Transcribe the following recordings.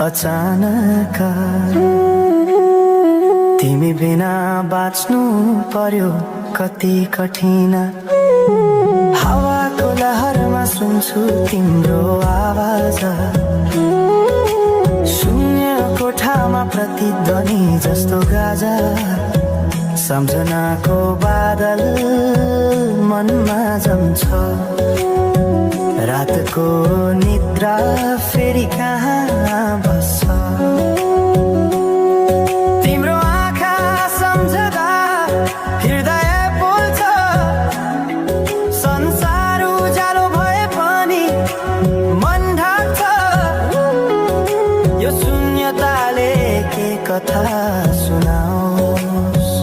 अचानक तिमी बिना बाँच्नु पर्यो कति कठिन। हावाको लहरमा सुन्छु तिम्रो आवाज, शून्य कोठामा प्रतिध्वनि जस्तो गाजा। सम्झनाको बादल मनमा जम्छ, रातको निद्रा फेरि कहाँ बस्छ। तिम्रो आँखा सम्झदा हृदय पोल्छ, संसार उज्यालो भए पनि मन ढाक्छ। यो शून्यताले के कथा सुनाओस्,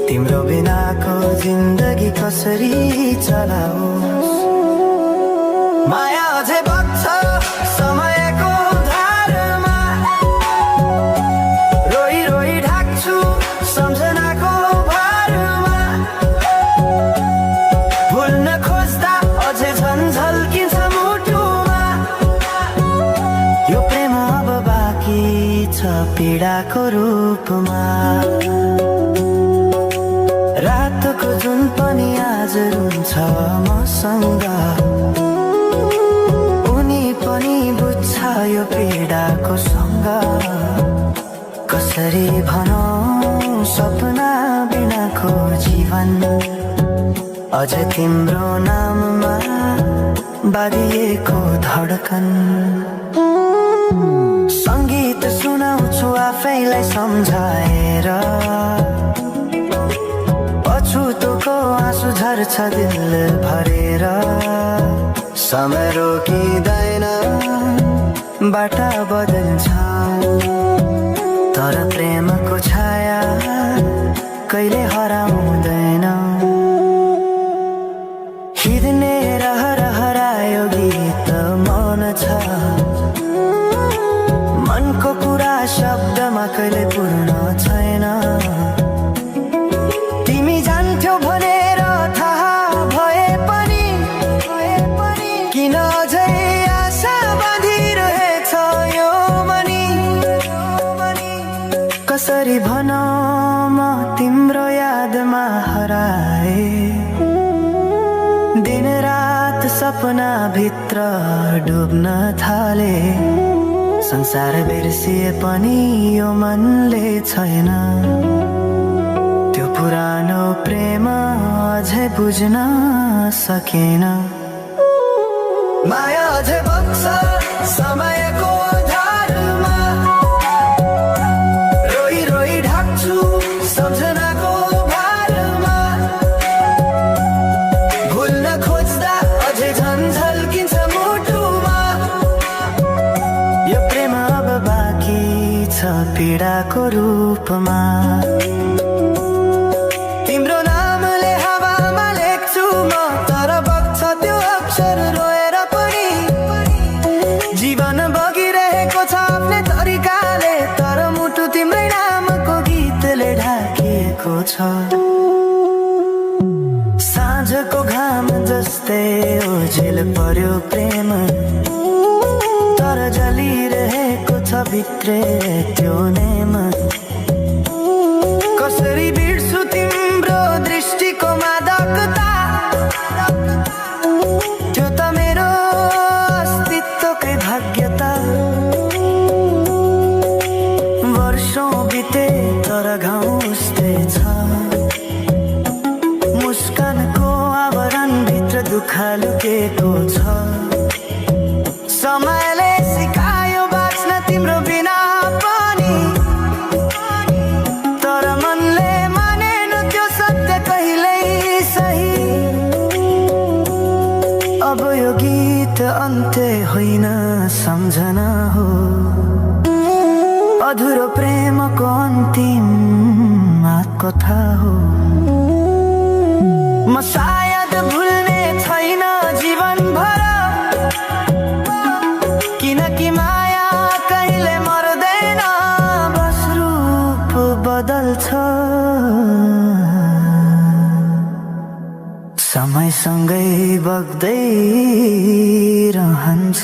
तिम्रो बिनाको जिन्दगी कसरी चलाओस्। माया अझै बग्छ समयको धारमा, रोई रोई ढाक्छु सम्झनाको भारमा। भुल्न खोज्दा अझै झन् झल्किन्छ मुटुमा। यो प्रेम अब बाँकी छ पीडाको रूपमा। रातको जुन पनि आज रुन्छ मसँग, उनी पनि बुझ्छ यो पीडाको सँग। कसरी भनौं सपना बिनाको जीवन, अझ तिम्रो नाममा बाँधिएको धडकन। सङ्गीत सुनाउँछु आफैलाई सम्झाएर, पछुतोको आँसु झर्छ दिल भरेर। समय रोकिँदैन बाटा बदल्छ, तर प्रेमको छाया कहिले हराउँदैन। हिँड्ने रहर हरायो गीत मौन छ, मनको कुरा शब्दमा कहिले पूर्ण छैन। तिमी जान्थ्यौ भनेर थाहा भए पनि किन अझै आशा बाँधिरहेछ यो मनी। कसरी भनौं म तिम्रो यादमा हराए, दिन रात सपना भित्र डुब्न थाले। संसार बिर्सिए पनि यो मनले छैन, त्यो पुरानो प्रेम अझै बुझ्न सकेन। माया अझै बग्छ समयको धारमा, रोई रोई ढाक्छु सम्झनाको भारमा। भुल्न खोज्दा अझै झन् झल्किन्छ मुटुमा। यो प्रेम अब बाँकी छ पीडाको रूपमा। तिम्रो नामले हावामा लेख्छु म, तर बग्छ त्यो अक्षर रोएर पनि। जीवन बगिरहेको छ आफ्नै तरिकाले, तर मुटु तिम्रै नामको गीतले ढाकिएको छ। साँझको घाम जस्तै ओझेल पर्यो प्रेम, तर जलिरहेको छ भित्रै त्यो नेम। कसरी बिर्सु तिम्रो दृष्टिको मादकता, त्यो त मेरो अस्तित्वकै भाग्यता। वर्षौं बिते तर घाउ उस्तै छ, मुस्कानको आवरणभित्र दुःख लुकेको छ। समयले सिकायो बाँच्न तिम्रो बिना पनि, तर मनले मानेन त्यो सत्य कहिल्यै सही। अब यो गीत अन्त्य होइन सम्झना हो, अधुरो प्रेमको अन्तिम कथा हो। म सायद भुल्ने छैन जीवन भर, किनकि माया कहिले मर्दैन, बस रूप बदल्छ। समयसँगै बग्दै रहन्छ।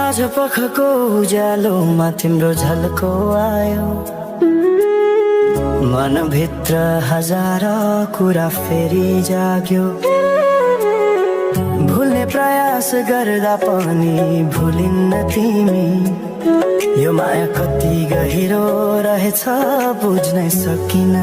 साँझ पखको उज्यालोमा तिम्रो झल्को आयो, मनभित्र हजार कुरा फेरि जाग्यो। भुल्ने प्रयास गर्दा पनि भुलिन्न तिमी, यो माया कति गहिरो रहेछ बुझ्नै सकिन।